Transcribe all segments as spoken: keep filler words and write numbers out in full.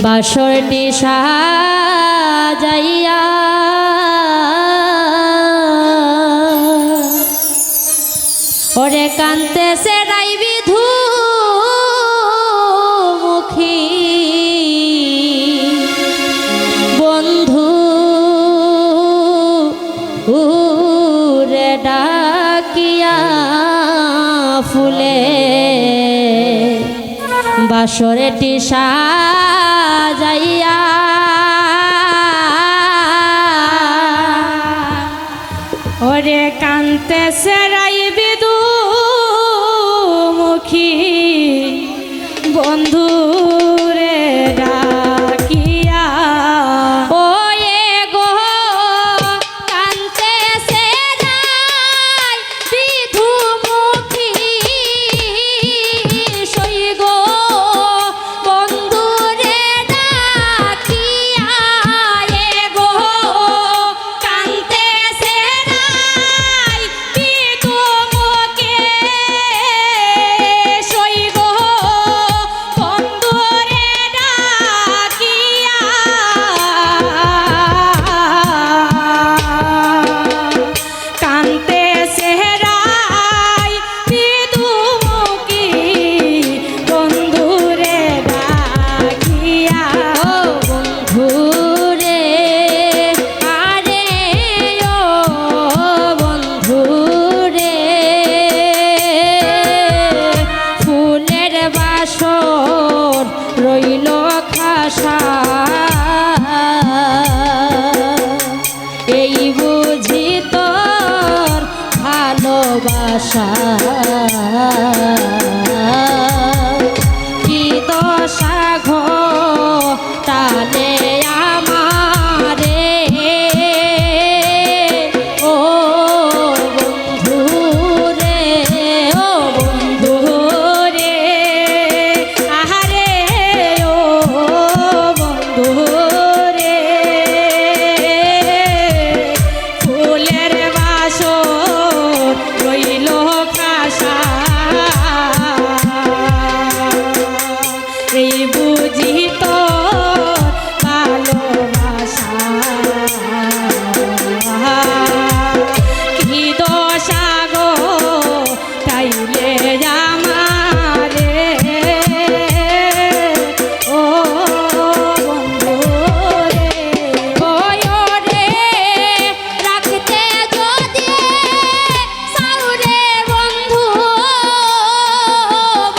বাসরটি সাজাইয়া, ওরে কান্তে সেরাই বিধু মুখী বন্ধু উরে ডাকিয়া ফুলে বাসরটি সাজাইয়া। ওরে কান্তে সেরাই বিধু মুখী বন্ধুরে ডাকিয়া। ও এ গো কান্তে সেরাই বিধু মুখী সই গো বন্ধুরে ডাকিয়া। এ গো কান্তে সেরাই বিধু মুখী সই গো বন্ধুরে ডাকিয়া। কান্তে সেরাই বিধু মুখী বন্ধুরে ডাকিয়া। ও বন্ধুরে, আরে ও বন্ধুরে, ফুলের বাসর রইল খাসা। এই বুঝি তোর ভালোবাসা, কি দশা ঘটালে আমারে। ও বন্ধুরে, ও বন্ধুরে, আহারে ও বন্ধুরে, ফুলের বাসর রইল খাসা। এই বুঝি তোর ভালোবাসা, কি দশা গো তাইলে আমারে। ও বন্ধু রে, ও রে, রাখতে যদি চাও রে বন্ধু,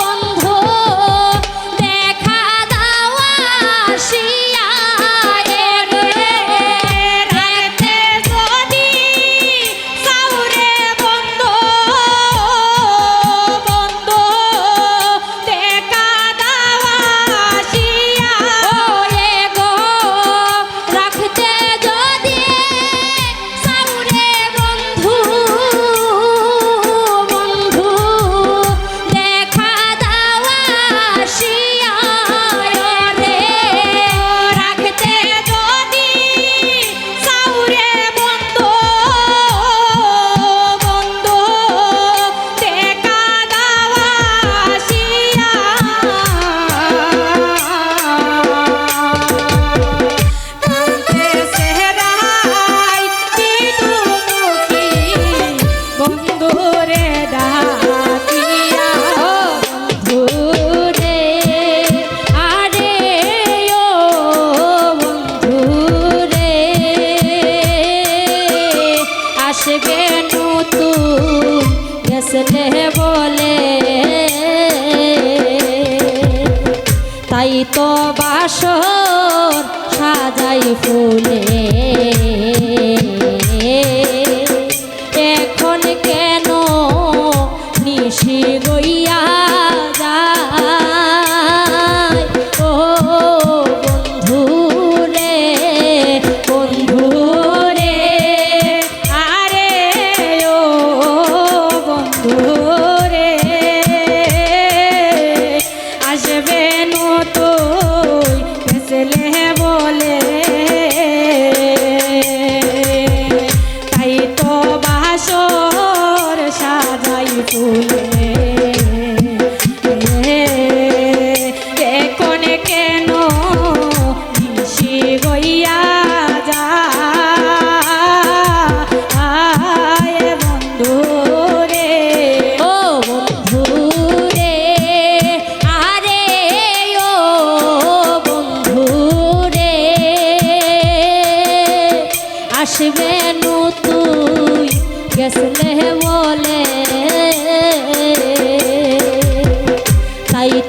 বন্ধু, দেখা দাও আসিয়া। এ রে, রাখতে যদি চাও রে বন্ধু, বন্ধু, দেখা দাও আসিয়া। ও এ গো, রাখতে যদি চাও রে বন্ধু, বন্ধু, দেখা দাও আসিয়া। রে রাখতে যদি চাও রে বন্ধু, বন্ধু, দেখা দাও আসিয়া। কান্তে সেরাই বিধু মুখী বন্ধুরে ডাকিয়া। ও বন্ধুরে, আরে ও বন্ধুরে, আসবে নতুন গেছলে বলে, তাই তো বাসর সাজাই ফুলে। এখন কেন নিশি গইয়া যায়? ও বন্ধুরে, বন্ধুরে, আরে ও বন্ধুরে, আসবে নতুন গেছলে বলে।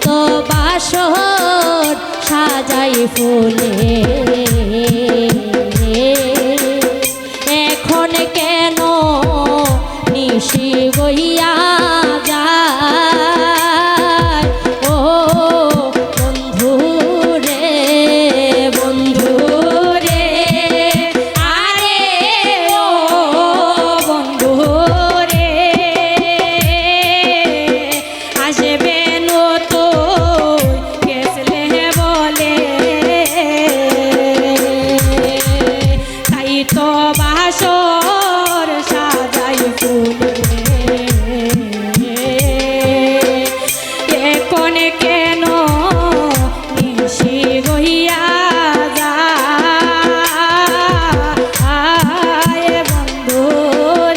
তো বাসর সাজাই ফুলে, এখন কেন নিশি গইয়া যায়? ও বন্ধু রে, বন্ধু রে, আরে ও বন্ধু রে, আসবে নু তুই গেছলে বলে, তাই তো বাসর সাজাই ফুলে। এখন কেন নিশি গইয়া যায় বন্ধু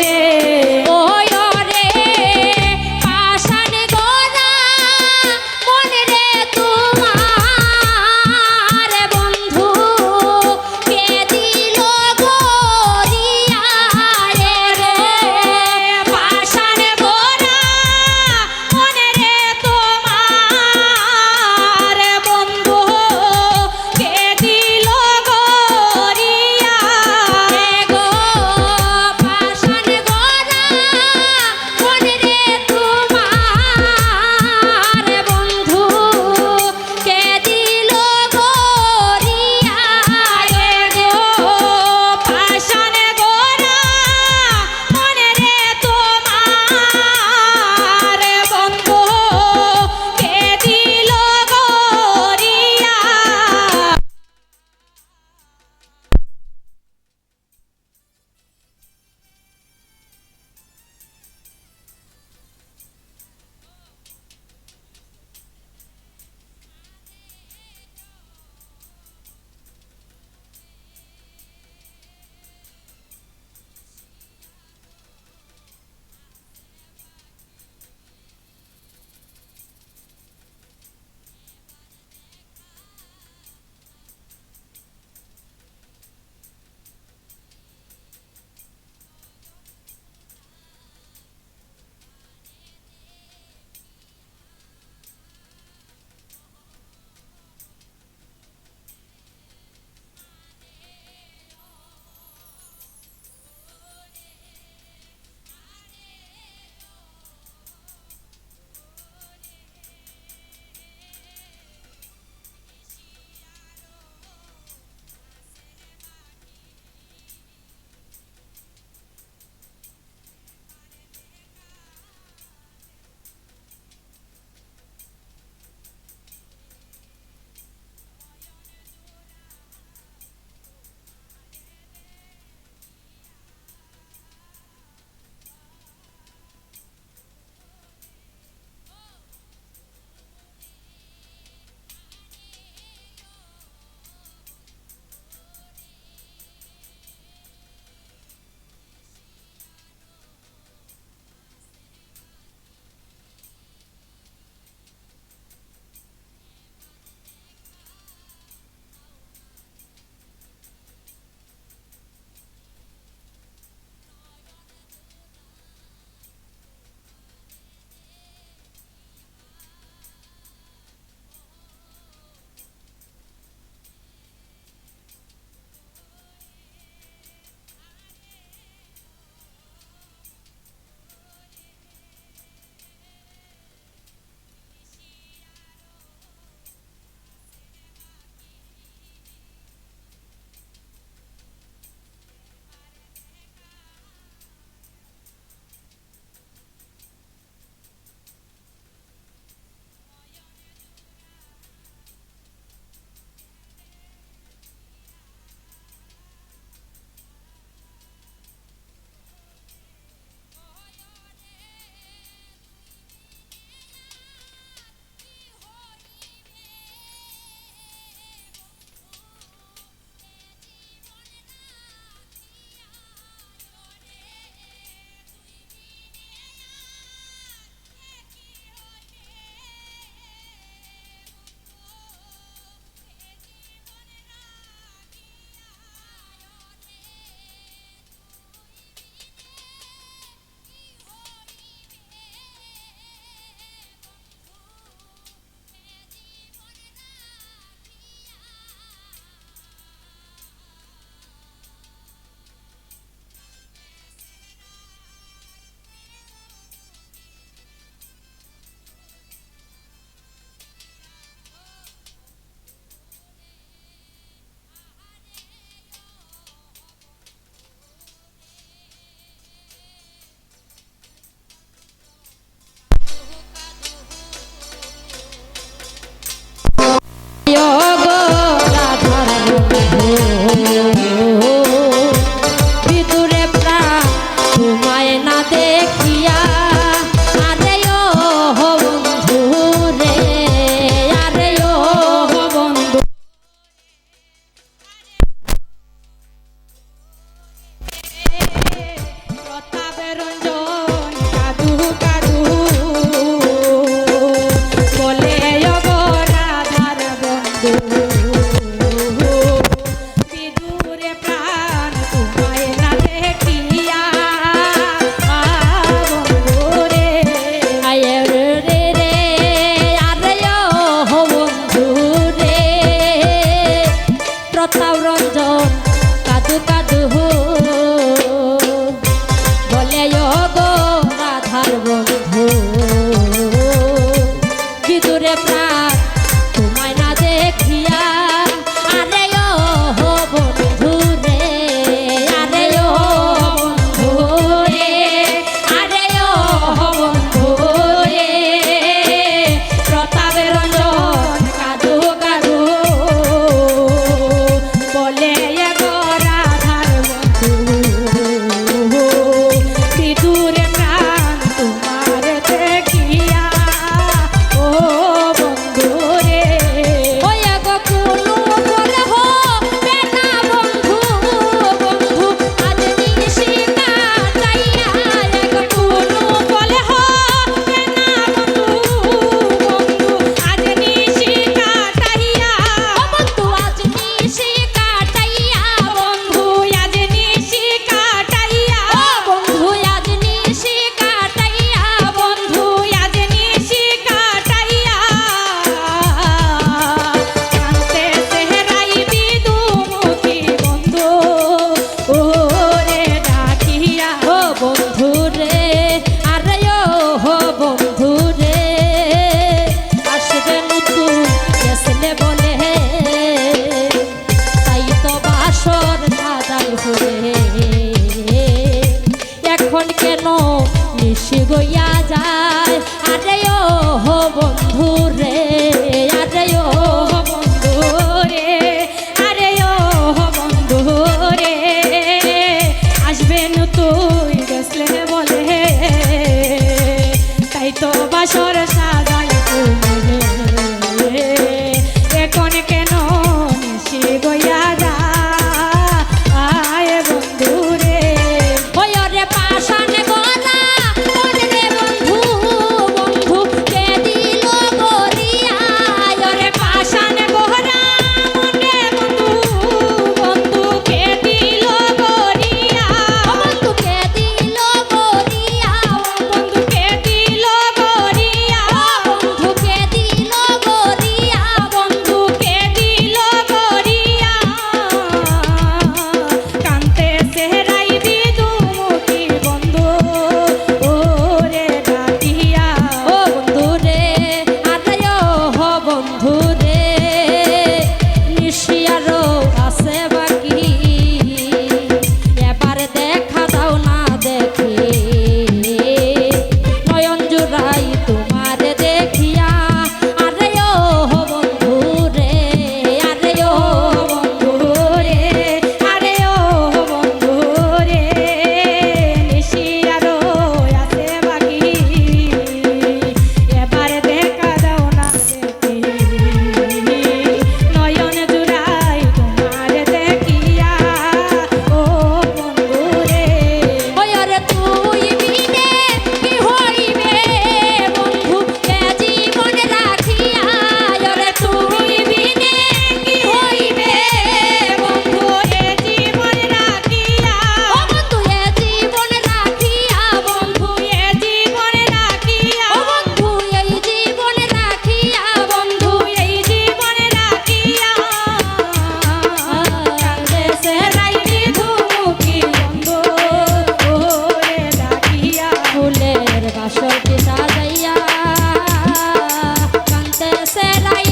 রে? ও রে পাষাণ গড়া মন রে তোমার বন্ধু কে দিল গড়িয়া রে? পাষাণ গড়া মন রে তোমার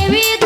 দেবী